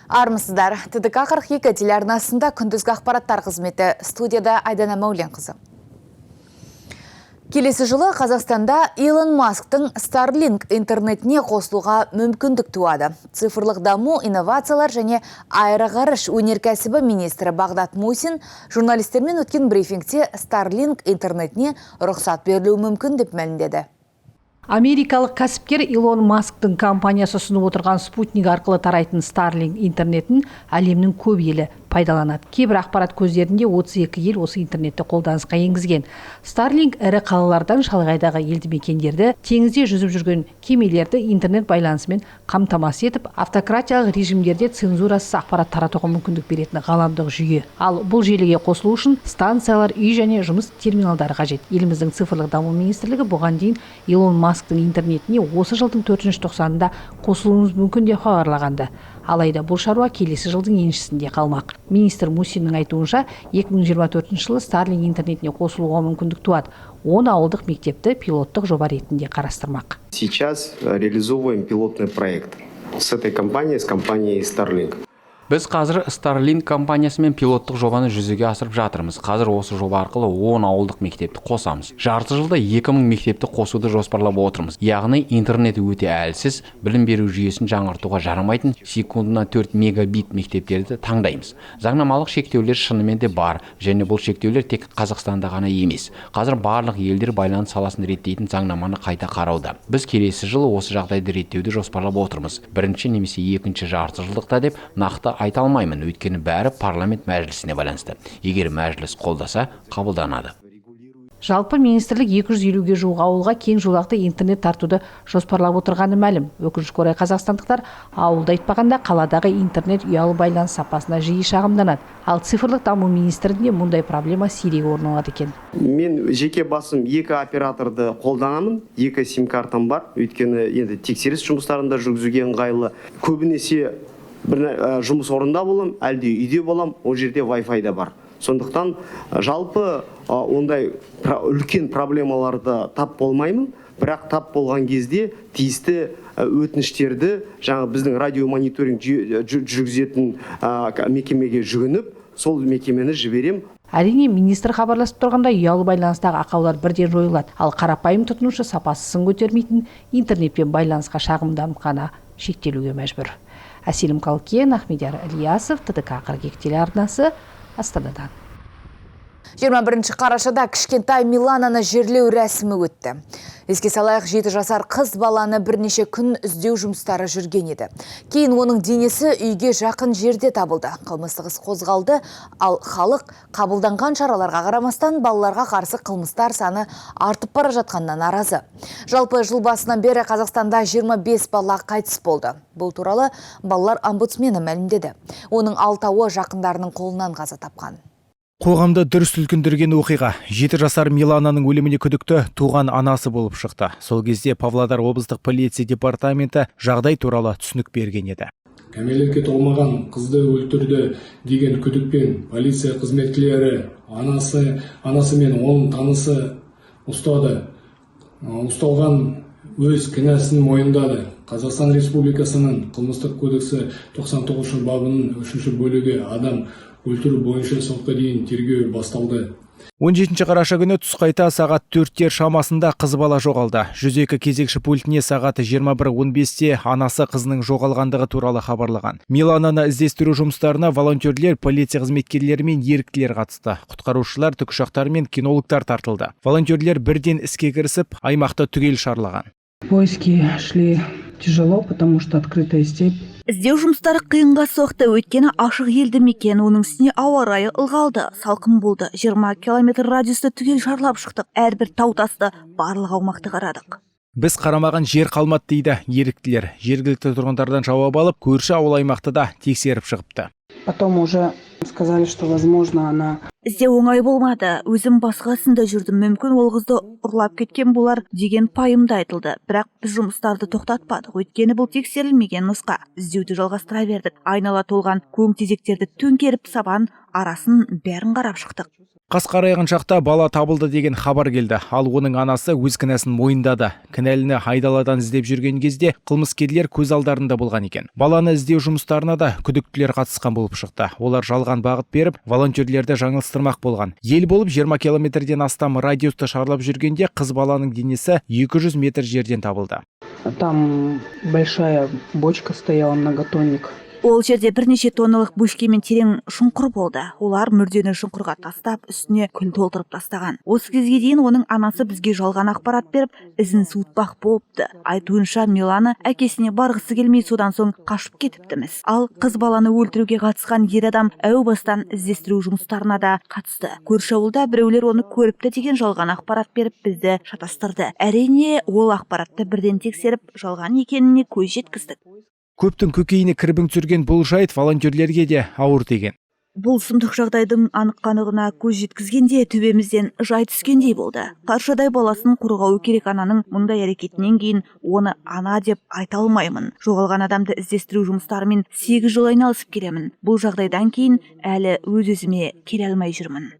Армысыздар! ТДК 42 телеарнасында күндізгі ақпараттар қызметі. Студияда Айдана Мәуленқызы. Келесі жылы Қазақстанда Илон Масктың Starlink интернетіне қосылуға мүмкіндік туады. Цифрлық даму, инновациялар және аэроғарыш өнеркәсібі министрі Бағдат Мусин журналистермен өткен брифингте Starlink интернетіне рұқсат берілуі мүмкін деп мәлімдеді. Америкалық кәсіпкер Илон Масктың компаниясы ұсынып отырған спутник арқылы тарайтын Starlink интернетін әлемнің көп елі пайдаланады. Кейбір ақпарат көздерінде 32 ел осы интернетті қолданысқа енгізген. Starlink ірі қалалардан шалғайдағы елді мекендерді, теңізде жүзіп жүрген кемелерді интернет байланысымен қамтамасыз етіп, автократиялық режимдерде цензурасыз ақпарат таратуға мүмкіндік беретін ғаламдық жүйе. Ал бұл желіге қосылу үшін станциялар, үй және жұмыс терминалдары қажет. Еліміздің Цифрлық даму министрлігі бұған дейін Илон Масктың интернетіне осы жылдың төртінші тоқсанында қосылуымыз мүмкін деп хабарлағанды. Алайда бұл шаруа келесі жылдың еншісінде қалмақ. Министр Мусиннің айтуынша, 2024 жылы Starlink интернетіне қосылуға мүмкіндік туады. 10 ауылдық мектепті пилоттық жоба ретінде қарастырмақ. Сейчас реализовываем пилотный проект с этой компанией, с компанией Starlink. Біз қазір Starlink компаниясымен пилоттық жобаны жүзеге асырып жатырмыз. Қазір осы жоба арқылы 10 ауылдық мектепті қосамыз. Жарты жылда 2000 мектепті қосуды жоспарлап отырмыз. Яғни интернет өте әлсіз, білім беру жүйесін жаңғыртуға жарамайтын, секундына 4 мегабит мектептерді таңдаймыз. Заңнамалық шектеулер шынымен де бар және бұл шектеулер тек Қазақстанда ғана емес. Қазір барлық елдер байланыс саласын реттейтін заңнаманы қайта қарауда. Біз келесі жылы осы жағдайды реттеуді жоспарлап отырмыз. Бірінші немесе екінші жарты жылдықта деп нақты айта алмаймын, өйткені бәрі парламент мәжілісіне байланысты. Егер мәжіліс қолдаса, қабылданады. Жалпы, министрлік 250-ге жуық ауылға кең жолақты интернет тартуды жоспарлап отырғаны мәлім. Өкінішке орай, қазақстандықтар ауылды айтпағанда, қаладағы интернет, ұялы байланыс сапасына жиі шағымданады. Ал Цифрлық даму министрлігінде мұндай проблема сирек орын алады екен. Мен жеке басым екі операторды қолданамын, екі сим картам бар, өйткені енді тексеріс жұмыстарын да жүргізуге ыңғайлы. Көбінесе бір жұмыс орнында боламын, әлде үйде боламын, ол жерде Wi-Fi да бар. Сондықтан жалпы ондай үлкен проблемаларды тап болмаймын, бірақ тап болған кезде тиісті өтініштерді жаңа біздің радиомониторинг жүргізетін мекемеге жүгініп, сол мекемені жіберем. Әрине, министр хабарласып тұрғанда ұялы байланыстағы ақаулар бірден жойылады. Ал қарапайым тұтынушы сапасы сын көтермейтін интернетпен байланысқа шағымданып қана шектелуге мәжбүр. Әселім Қалкен, Ахмедияр Ілиясов, ТДК 42 телеарнасы, Астанадан. 21 қарашада кішкентай Милананы жерлеу рәсімі өтті. Еске салайық, 7 жасар қыз баланы бірнеше күн іздеу жұмыстары жүрген еді. Кейін оның денесі үйге жақын жерде табылды. Қылмыстық іс қозғалды, ал халық қабылданған шараларға қарамастан балаларға қарсы қылмыстар саны артып бара жатқанына наразы. Жалпы, жыл басынан бері Қазақстанда 25 бала қайтыс болды. Бұл туралы балалар омбудсмені мәлімдеді. Оның алтауы жақындарының қолынан қаза тапқан. Қоғамды дүр сілкіндірген оқиға. 7 жасар Милананың өліміне күдікті туған анасы болып шықты. Сол кезде Павлодар облыстық полиция департаменті жағдай туралы түсінік берген еді. Кәмелетке толмаған қызды өлтірді деген күдікпен полиция қызметкерлері анасы мен оның танысы ұстады. Ұсталған өз кінәсін мойындады. Қазақстан Республикасының Қылмыстық кодексі 99 бабының үшінші бөлігі, адам өлтіру, бойынша сотқа дейін тергеу басталды. 17 қараша күні түс қайта сағат 4-тер шамасында қыз бала жоғалды. 102 кезекші пультіне сағат 21:15-те анасы қызының жоғалғандығы туралы хабарлаған. Милананы іздестіру жұмыстарына волонтерлер, полиция қызметкерлері мен еріктілер қатысты. Құтқарушылар, тікұшақтар мен кинологтар тартылды. Волонтерлер бірден іске кірісіп, аймақты түгел шарлаған. Поиски шли тяжело, потому что открытая степь. Іздеу жұмыстары қиынға соқты, өйткені ашық елді мекен, оның үстіне ауа райы ылғалды, салқын болды. 20 километр радиусты түгел шарлап шықтық, әрбір тау тасты, барлық аумақты қарадық. Біз қарамаған жер қалмады, дейді еріктілер. Жергілікті тұрғындардан жауап алып, көрші ауыл аймақты да тексеріп шығыпты. Потом уже сказали, что, возможно, она Іздеу оңай болмады. Өзім басқа сында жүрдім. Мүмкін, ол қызды ұрлап кеткен болар деген пайым да айтылды. Бірақ біз жұмыстарды тоқтатпадық, өйткені бұл тексерілмеген нұсқа. Іздеуді жалғастыра бердік. Айнала толған көң тезектерді төңкеріп, сабан арасын, бәрін қарап шықтық. Қас қарайған шақта бала табылды деген хабар келді. Ал оның анасы өз кінәсін мойындады. Кінәліні айдаладан іздеп жүрген кезде қылмыскерлер көз алдарында болған екен. Баланы іздеу жұмыстарына да күдіктілер қатысқан болып шықты. Олар жалған бағыт беріп, волонтерлерді жаңылыстырмақ болған. Ел болып 20 километрден астам радиусты шарлап жүргенде қыз баланың денесі 200 метр жерден табылды. Там большая бочка стояла, многотонник. Ол жерде бірнеше тонналық бөшкемен терең шұңқыр болды. Олар мүрдені шұңқырға тастап, үстіне күл толтырып тастаған. Осы кезге дейін оның анасы бізге жалған ақпарат беріп, ізін суытпақ болыпты. Айтуынша, Милана әкесіне барғысы келмей, содан соң қашып кетіпті-міс. Ал қыз баланы өлтіруге қатысқан ер адам әу бастан іздестіру жұмыстарына да қатысты. Көрші ауылда біреулер оны көріпті деген жалған ақпарат беріп, бізді шатастырды. Әрине, ол ақпаратты бірден тексеріп, жалған екеніне көз жеткіздік. Көптің көкейіне кірбің түсірген бұл жайт волонтерлерге де ауыр тиген. Бұл сұмдық жағдайдың анық қанығына көз жеткізгенде, төбемізден жай түскендей болды. Қаршадай баласын қорғауы керек ананың мұндай әрекетінен кейін оны ана деп айта алмаймын. Жоғалған адамды іздестіру жұмыстарымен 8 жыл айналысып келемін. Бұл жағдайдан кейін әлі өз өзіме келе алмай жүрмін.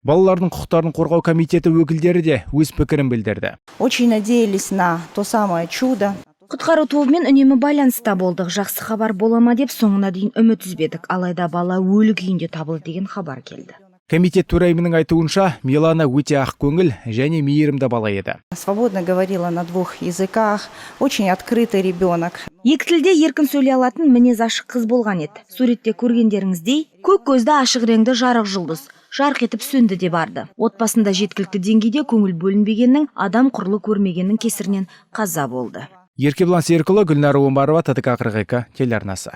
Балалардың құқықтарын қорғау комитеті өкілдері де өз пікірін білдірді. Очень надеялись на то самое чудо. Құтқару тобымен үнемі байланыста болдық. Жақсы хабар бола ма деп соңына дейін үміт үзбедік. Алайда бала өлі күйінде табылды деген хабар келді. Комитет төрайымының айтуынша, Милана өте ақкөңіл және мейірімді бала еді. Свободно говорила на двух языках, очень открытый ребенок. Екі тілде еркін сөйлей алатын, мінезі ашық қыз болған еді. Суретте көргендеріңіздей, көк көзді, ашық реңді жарық жұлдыз. Жарқ етіп сөнді де барды. Отбасында жеткілікті деңгейде көңіл бөлінбегеннің, адам құрлы көрмегеннің кесірінен қаза болды. Еркебұлан Серікұлы, Гүлнара Омарова, ТДК 42 телеарнасы.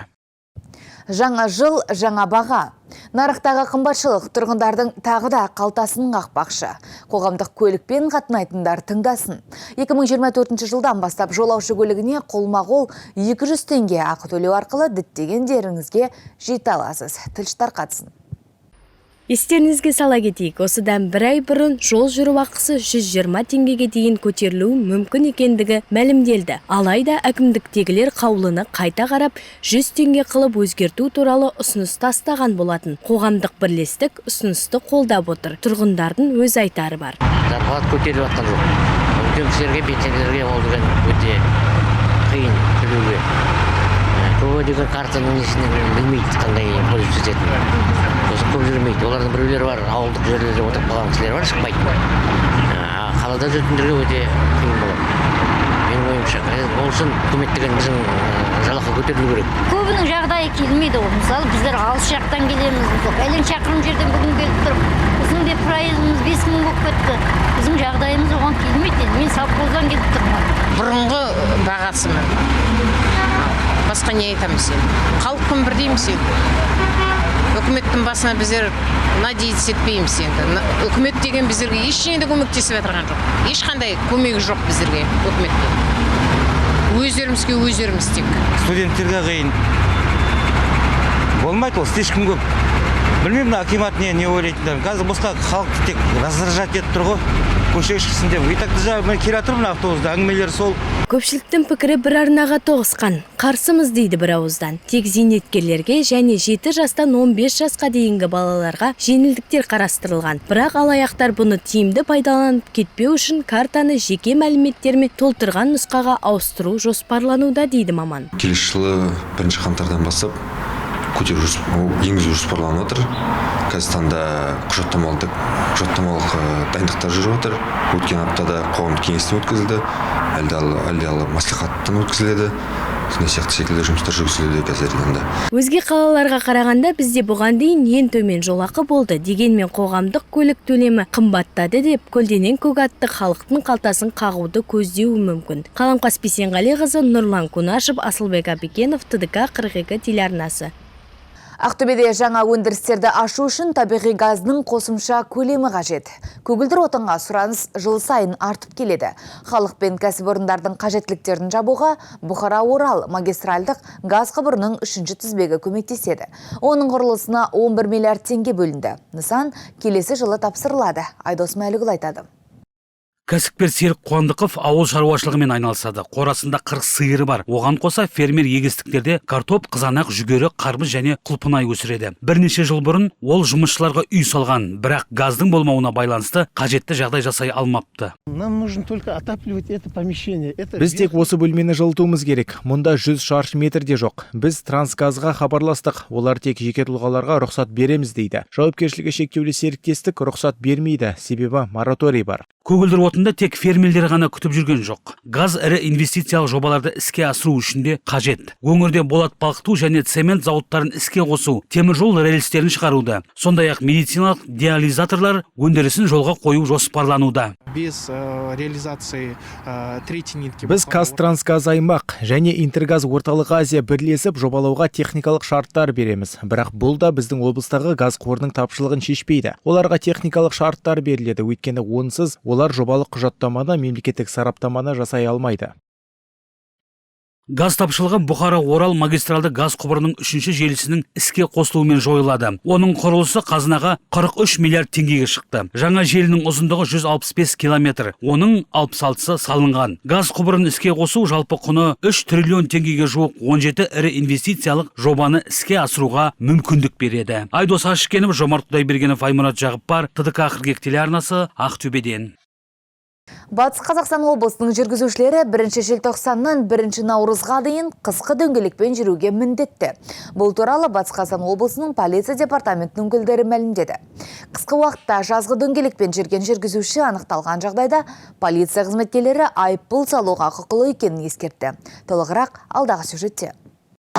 Жаңа жыл, жаңа баға. Нарықтағы қымбатшылық тұрғындардың тағы да қалтасын қақпақшы. Қоғамдық көлікпен қатынайтындар тыңдасын. 2024 жылдан бастап жолаушы көлігіне қолма-қол 200 теңге ақы төлеу арқылы діттеген жеріңізге жете аласыз. Тілші тарқатсын. Естеріңізге сала кетейік, осыдан бір ай бұрын жол жүру ақысы 120 теңгеге дейін көтерілуі мүмкін екендігі мәлімделді. Алайда әкімдіктегілер қаулыны қайта қарап, 100 теңге қылып өзгерту туралы ұсыныс тастаған болатын. Қоғамдық бірлестік ұсынысты қолдап отыр. Тұрғындардың өз айтары бар. Зарплата көтеріліп жатқан жоқ. Үлкен кісілерге, пенсионерлерге ол деген өте қиын төлеуге. Көбі деген картаның несін білмейді, қандай пользоваться ететінін. Сосын көп жүрмейді. Олардың біреулері бар, ауылдық жерлерде отырып қалған кісілер бар, шықпайды. Қалада жүретіндерге өте қиын болады. Менің ойымша, ол үшін үкімет деген біздің жалақы көтерілу керек. Көбінің жағдайы келмейді ғой. Мысалы, біздер алыс жақтан келеміз, мысалы, бәлен шақырым жерден бүгін келіп тұрып, біздің де проездіміз 5000 болып кетті. Біздің жағдайымыз оған келмейді енді. Мен совхоздан келіп тұрмын. Бұрынғы бағасымен. Басқа не айтамыз енді? Халықпен бірдейміз енді. Үкіметтің басына біздер надеяться етпейміз енді. Үкімет деген біздерге ештеңе де көмектесіп жатырған жоқ. Ешқандай көмегі жоқ біздерге үкіметтен. Өздерімізге өздеріміз тек. Студенттерге қиын. Болмайды, ол слишком көп. Білмеймін, мына акимат не ойлайтындарын. Қазір босқа халықты тек раздражать етіп тұр ғой. Көшеге шықсын деп. И так міне келе жатыр мына автобуста, әңгімелер сол. Көпшіліктің пікірі бір арнаға тоғысқан. Қарсымыз дейді бір ауыздан. Тек зейнеткерлерге және 7 жастан 15 жасқа дейінгі балаларға жеңілдіктер қарастырылған. Бірақ алаяқтар бұны тиімді пайдаланып кетпеу үшін картаны жеке мәліметтермен толтырған нұсқаға ауыстыру жоспарлануда, дейді маман. Келесі жылы 1 қаңтардан бастап көтеру, енгізу жоспарланып отыр. Қазіргі таңда құжаттамалық дайындықтар жүріп жатыр. Өткен аптада қоғамдық кеңестен өткізілді, әлде мәслихаттан өткізіледі. Сондай сияқты секілді жұмыстар жүргізілуде қазіргі таңда. Өзге қалаларға қарағанда бізде бұған дейін ең төмен жолақы болды. Дегенмен қоғамдық көлік төлемі қымбаттады деп көлденең көк атты халықтың қалтасын қағуды көздеуі мүмкін. Қаламқас Бисенғалиқызы, Нұрлан Кунашев, Асылбек Әбікенов, ТДК 42 телеарнасы. Ақтөбеде жаңа өндірістерді ашу үшін табиғи газдың қосымша көлемі қажет. Көгілдір отынға сұраныс жыл сайын артып келеді. Халық пен кәсіпорындардың қажеттіліктерін жабуға Бұхара Орал магистральдық газ құбырының үшінші тізбегі көмектеседі. Оның құрылысына 11 миллиард теңге бөлінді. Нысан келесі жылы тапсырылады. Айдос Мәлікұлы айтады. Кәсіпкер Серік Қуандықов ауыл шаруашылығымен айналысады. Қорасында 40 сиыры бар. Оған қоса фермер егістіктерде картоп, қызанақ, жүгері, қарбыз және құлпынай өсіреді. Бірнеше жыл бұрын ол жұмысшыларға үй салған, бірақ газдың болмауына байланысты қажетті жағдай жасай алмапты. Нам нужно только отапливать это помещение. Это Біз тек осы бөлмені жылытуымыз керек. Мұнда 100 шаршы метр де жоқ. Біз Трансгазға хабарластық. Олар тек жеке тұлғаларға рұқсат береміз дейді. Жауапкершілігі шектеулі серіктестік рұқсат бермейді, себебі мораторий бар. Көгілдір отынды тек фермерлер ғана күтіп жүрген жоқ. Газ ірі инвестициялық жобаларды іске асыру үшін де қажет. Өңірде болат балқыту және цемент зауыттарын іске қосу, темір жол рельстерін шығаруды, сондай-ақ медициналық диализаторлар өндірісін жолға қою жоспарлануда. Без реализации третьей нитки. Біз ҚазТрансГаз Аймақ және Интергаз Орталық Азия бірлесіп жобалауға техникалық шарттар береміз. Бірақ бұл да біздің облыстағы газ қорының тапшылығын шешпейді. Оларға техникалық шарттар беріледі, өйткені онсыз олар жобалық құжаттаманы, мемлекеттік сараптаманы жасай алмайды. Газ тапшылығы Бұхара Орал магистралды газ құбырының үшінші желісінің іске қосылуымен жойылады. Оның құрылысы қазынаға 43 миллиард теңгеге шықты. Жаңа желінің ұзындығы 165 километр, оның 66-сы салынған. Газ құбырын іске қосу жалпы құны 3 триллион теңгеге жуық 17 ірі инвестициялық жобаны іске асыруға мүмкіндік береді. Айдос Ашкенов, Жомарт Құдайбергенов, Аймұрат Жағыппар, ТДК 42 телеарнасы, Ақтөбеден. Батыс Қазақстан облысының жүргізушілері 1 желтоқсаннан 1 наурызға дейін қысқы дөңгелекпен жүруге міндетті. Бұл туралы Батыс Қазақстан облысының полиция департаментінің өкілдері мәлімдеді. Қысқы уақытта жазғы дөңгелекпен жүрген жүргізуші анықталған жағдайда полиция қызметкерлері айыппұл салуға құқылы екенін ескертті. Толығырақ алдағы сюжетте.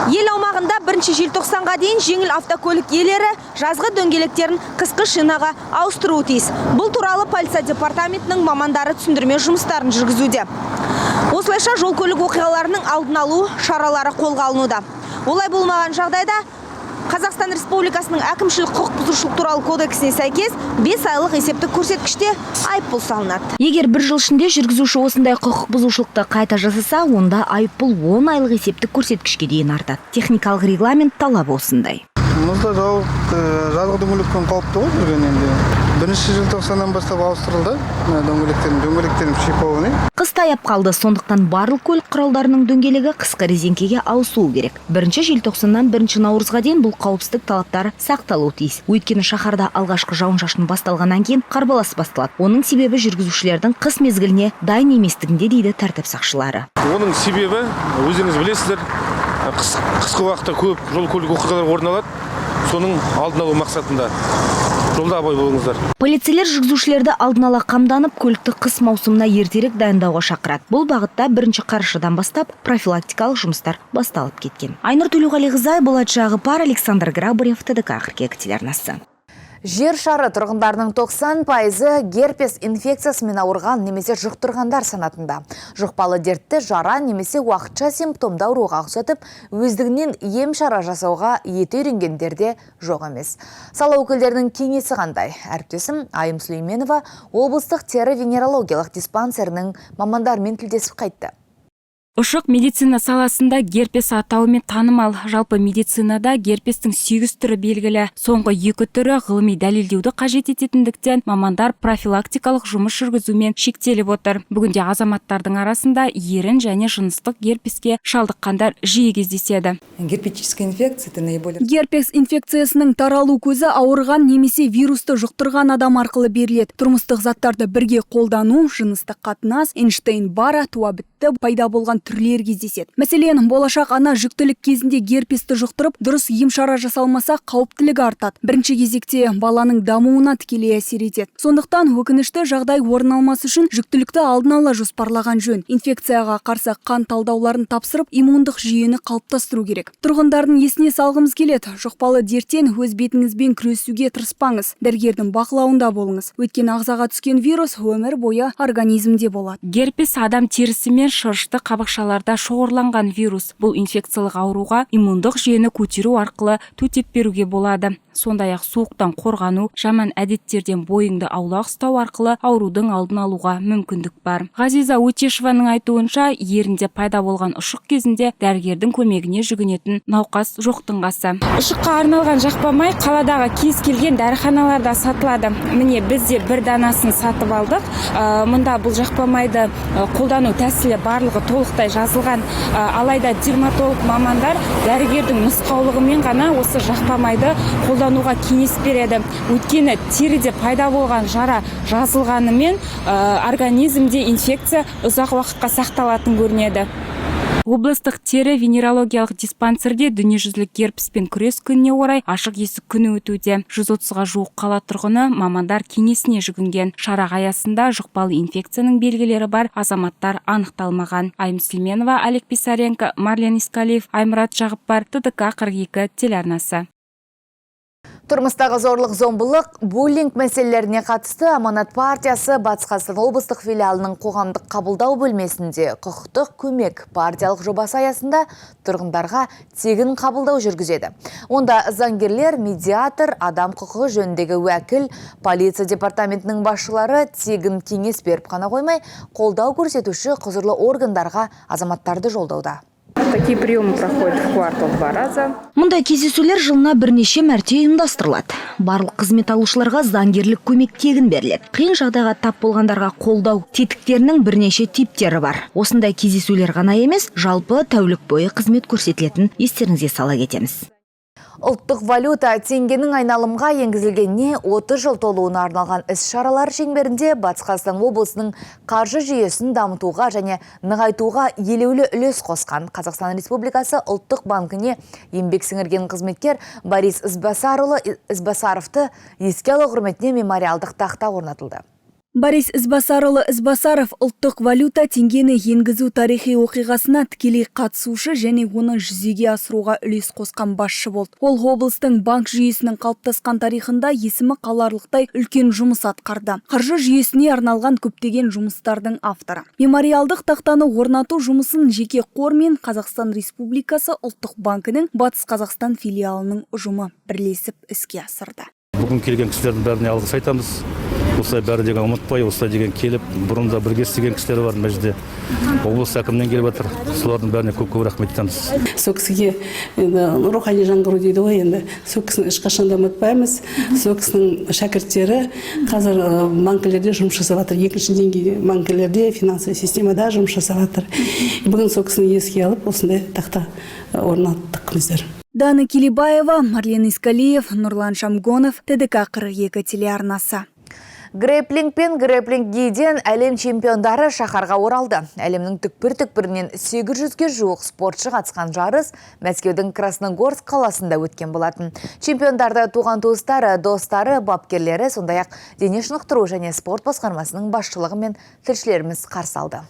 Ел аумағында 1 желтоқсанға дейін жеңіл автокөлік иелері жазғы дөңгелектерін қысқы шинаға ауыстыруы тиіс. Бұл туралы полиция департаментінің мамандары түсіндірме жұмыстарын жүргізуде. Осылайша жол көлік оқиғаларының алдын алу шаралары қолға алынуда. Олай болмаған жағдайда Қазақстан Республикасының әкімшілік құқық бұзушылық туралы кодексіне сәйкес 5 айлық есептік көрсеткіште айыппұл салынады. Егер бір жыл ішінде жүргізуші осындай құқық бұзушылықты қайта жасаса, онда айыппұл 10 айлық есептік көрсеткішке дейін артады. Техникалық регламент талабы осындай. Мұзда жазғы дөңгелекпен қауіпті ғой жүрген енді. 1 желтоқсаннан бастап ауыстырылды дөңгелектердің шипованный. Қыс таяп қалды, сондықтан барлық көлік құралдарының дөңгелегі қысқы резеңкеге ауысуы керек. 1 желтоқсаннан 1 наурызға дейін бұл қауіпсіздік талаптары сақталуы тиіс. Өйткені шаһарда алғашқы жауын-шашын басталғаннан кейін қарбалас басталады. Оның себебі жүргізушілердің қыс мезгіліне дайын еместігінде, дейді тәртіп сақшылары. Оның себебі, өздеріңіз білесіздер, қысқы уақытта көп жол көлік оқиғалары орын алады. Соның алдын алу мақсатында жолда абай болыңыздар. Полицейлер жүргізушілерді алдын ала қамданып, көлікті қыс маусымына ертерек дайындауға шақырады. Бұл бағытта 1 қарашадан бастап профилактикалық жұмыстар басталып кеткен. Айнұр Төлеуғалиқызы, Болат Жағыпар, Александр Грабарев, ТДК 42 телеарнасы. Жер шары тұрғындарының 90%-ы герпес инфекциясымен ауырған немесе жұқтырғандар санатында. Жұқпалы дертті жара немесе уақытша симптомды ауруға ұқсатып, өздігінен ем шара жасауға еті үйренгендер де жоқ емес. Сала өкілдерінің кеңесі қандай? Әріптесім Айым Сүлейменова облыстық тері-венерологиялық диспансерінің мамандарымен тілдесіп қайтты. Ұшық медицина саласында герпес атауымен танымал. Жалпы медицинада герпестің 8 түрі белгілі. Соңғы 2 түрі ғылыми дәлелдеуді қажет ететіндіктен мамандар профилактикалық жұмыс жүргізумен шектеліп отыр. Бүгінде азаматтардың арасында ерін және жыныстық герпеске шалдыққандар жиі кездеседі. Герпетическая инфекция это наиболее... Герпес инфекциясының таралу көзі ауырған немесе вирусты жұқтырған адам арқылы беріледі. Тұрмыстық заттарды бірге қолдану, жыныстық қатынас, Эпштейн-Барра, туа бітті пайда болған түрлер кездеседі. Мәселен, болашақ ана жүктілік кезінде герпесті жұқтырып, дұрыс ем-шара жасалмаса, қауіптілігі артады. Бірінші кезекте баланың дамуына тікелей әсер етеді. Сондықтан өкінішті жағдай орын алмас үшін жүктілікті алдын ала жоспарлаған жөн. Инфекцияға қарсы қан талдауларын тапсырып, иммундық жүйені қалыптастыру керек. Тұрғындардың есіне салғымыз келеді. Жұқпалы дерттен өз бетіңізбен күресуге тырыспаңыз. Дәрігердің бақылауында болыңыз. Өйткені ағзаға түскен вирус өмір бойы организмде болады. Герпес адам терісі мен Негізінен шырышты қабықшаларда шоғырланған вирус. Бұл инфекциялық ауруға иммундық жүйені көтеру арқылы төтеп беруге болады. Сондай-ақ суықтан қорғану, жаман әдеттерден бойыңды аулақ ұстау арқылы аурудың алдын алуға мүмкіндік бар. Ғазиза Өтешованың айтуынша, ерінде пайда болған ұшық кезінде дәрігердің көмегіне жүгінетін науқас жоқтың қасы. Ұшыққа арналған жақпа май қаладағы кез келген дәріханаларда сатылады. Міне, біз де бір данасын сатып алдық. Мұнда бұл жақпа майды қолдану тәсілі барлығы толықтай жазылған. Алайда дерматолог мамандар дәрігердің нұсқаулығымен ғана осы жақпа майды қолдануға кеңес береді. Өйткені теріде пайда болған жара жазылғанымен организмде инфекция ұзақ уақытқа сақталатын көрінеді. Облыстық тері венерологиялық диспансерде дүниежүзілік герпеспен күрес күніне орай ашық есік күні өтуде. 130-ға жуық қала тұрғыны мамандар кеңесіне жүгінген. Шара аясында жұқпалы инфекцияның белгілері бар азаматтар анықталмаған. Айым Сүлейменова, Олег Писаренко, Марлен Искалиев, Аймұрат Жағыппар, ТДК 42 телеарнасы. Тұрмыстағы зорлық зомбылық, буллинг мәселелеріне қатысты Аманат партиясы Батыс Қазақстан облыстық филиалының қоғамдық қабылдау бөлмесінде құқықтық көмек партиялық жобасы аясында тұрғындарға тегін қабылдау жүргізеді. Онда заңгерлер, медиатор, адам құқығы жөніндегі уәкіл, полиция департаментінің басшылары тегін кеңес беріп қана қоймай, қолдау көрсетуші құзырлы органдарға азаматтарды жолдауда. Такие приемы проходят в квартал 2 раза. Мұндай кездесулер жылына бірнеше мәрте ұйымдастырылады. Барлық қызмет алушыларға заңгерлік көмек тегін беріледі. Қиын жағдайға тап болғандарға қолдау тетіктерінің бірнеше типтері бар. Осындай кездесулер ғана емес, жалпы тәулік бойы қызмет көрсетілетін естеріңізге сала кетеміз. Ұлттық валюта теңгенің айналымға енгізілгеніне 30 жыл толуына арналған іс-шаралар шеңберінде Батыс Қазақстан облысының қаржы жүйесін дамытуға және нығайтуға елеулі үлес қосқан Қазақстан Республикасы Ұлттық банкіне еңбек сіңірген қызметкер Борис Ізбасаровты еске алу құрметіне мемориалдық тақта орнатылды. Борис Ізбасарұлы Ізбасаров ұлттық валюта теңгені енгізу тарихи оқиғасына тікелей қатысушы және оны жүзеге асыруға үлес қосқан басшы болды. Ол облыстың банк жүйесінің қалыптасқан тарихында есімі қаларлықтай үлкен жұмыс атқарды. Қаржы жүйесіне арналған көптеген жұмыстардың авторы. Мемориалдық тақтаны орнату жұмысын жеке қор мен Қазақстан Республикасы Ұлттық банкінің Батыс Қазақстан филиалының ұжымы бірлесіп іске асырды. Бүгін келген кісілердің бәріне алғыс айтамыз. Осылай бәрі деген ұмытпай, осылай деген келіп, бұрында бірге істеген кісілер бар мына жерде. Облыс әкімінен келіп жатыр. Солардың бәріне көп-көп рахмет айтамыз. Сол кісіге енді рухани жаңғыру дейді ғой енді. Сол кісіні ешқашан да ұмытпаймыз. Сол кісінің шәкірттері қазір банкілерде жұмыс жасап жатыр. Екінші деңгейде банкілерде, финансовый системада жұмыс жасап жатыр. Бүгін сол кісіні еске алып, осындай тақта орнаттық біздер. Дана Келебаева, Марлен Искалиев, Нұрлан Шамгонов, ТДК 42 телеарнасы. Грэпплинг пен грэпплинг гиден әлем чемпиондары шаһарға оралды. Әлемнің түкпір-түкпірінен 800-ге жуық спортшы қатысқан жарыс Мәскеудің Красногорск қаласында өткен болатын. Чемпиондарды туған туыстары, достары, бапкерлері, сондай-ақ дене шынықтыру және спорт басқармасының басшылығы мен тілшілеріміз қарсы алды.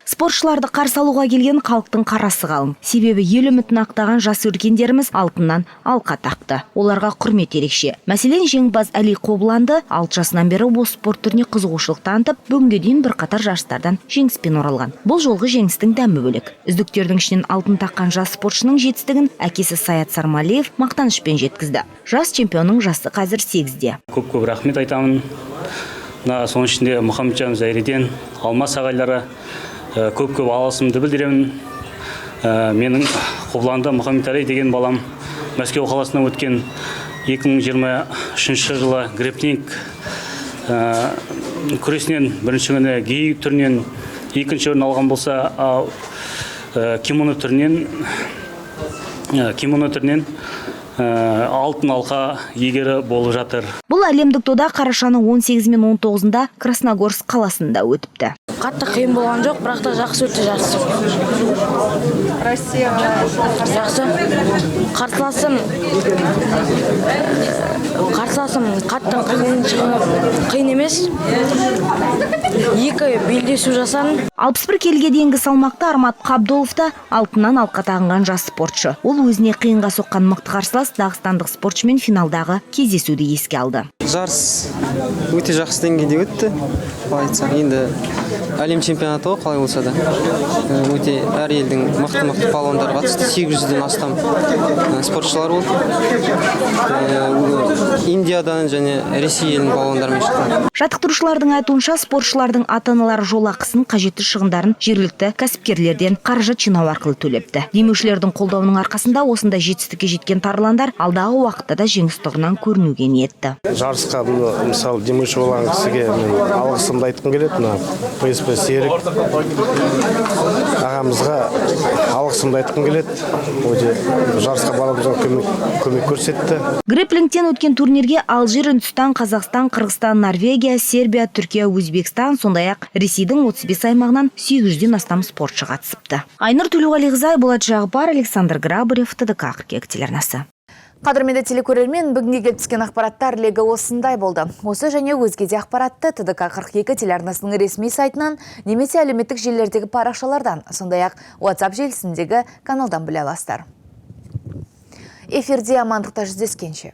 Спортшыларды қарсы алуға келген халықтың қарасы қалың. Себебі ел үмітін ақтаған жас өркендеріміз алтыннан алқа тақты. Оларға құрмет ерекше. Мәселен, жеңімпаз Әли Қобыланды 6 жасынан бері осы спорт түріне қызығушылық танытып, бүгінге дейін бірқатар жарыстардан жеңіспен оралған. Бұл жолғы жеңістің дәмі бөлек. Үздіктердің ішінен алтын таққан жас спортшының жетістігін әкесі Саят Сармалиев мақтанышпен жеткізді. Жас чемпионның жасы қазір 8-де. Көп-көп рахмет айтамын. Соның ішінде Мұхамеджан Зайреден, Алмас ағайлары көп-көп алғысымды білдіремін. Менің Қобыланды Мұхаммед деген балам Мәскеу қаласында өткен 2023 жылы грэпплинг күресінен бірінші күні гей түрінен екінші орын алған болса, ал кимоно түрінен алтын алқа иегері болып жатыр. Бұл әлемдік дода қарашаның 18 мен 19-ында Красногорск қаласында өтіпті. Қатты қиын болған жоқ, бірақ та жақсы өтті жарыс. Россия жақсы. Қарсыласым қатты қиын емес. Екі белдесу жасадым. 61 келіге дейінгі салмақта Армат Қабдолов та алтыннан алқа тағынған жас спортшы. Ол өзіне қиынға соққан мықты қарсылас дағыстандық спортшымен финалдағы кездесуді еске алды. Жарыс өте жақсы деңгейде өтті. Қалай айтсақ, енді әлем чемпионаты ғой, қалай болса да. Өте әр елдің мықты-мықты палуандары қатысты. 800-ден астам спортшылар болды. Индиядан және Ресей елінің палуандарымен шықты. Жаттықтырушылардың айтуынша, спортшылардың ата-аналары жол ақысын, қажетті шығындарын жергілікті кәсіпкерлерден қаражат жинау арқылы төлепті. Демеушілердің қолдауының арқасында осындай жетістікке жеткен тарландар алдағы уақытта да жеңіс тұғырынан көрінуге ниетті. Жарысқа мысалы демеуші болған кісіге мен алғысымды айтқым келеді. Мына ПСП Серік ағамызға алғысымды айтқым келеді. Өте жарысқа баламызға көмек көрсетті. Грэпплингтен өткен турнирге Алжир, Үндістан, Қазақстан, Қырғызстан, Норвегия, Сербия, Түркия, Өзбекстан, сондай-ақ Ресейдің 35 аймағынан 800-ден астам спортшы қатысыпты. Айнұр Төлеуғалиқызы, Айболат Жағыпар, Александр Грабарев, ТДК 42 телеарнасы. Қадірменді телекөрермен, бүгінге келіп түскен ақпараттар легі осындай болды. Осы және өзге де ақпаратты ТДК 42 телеарнасының ресми сайтынан немесе әлеуметтік желілердегі парақшалардан, сондай-ақ WhatsApp желісіндегі каналдан біле аласыздар. Эфирде амандықта жүздескенше.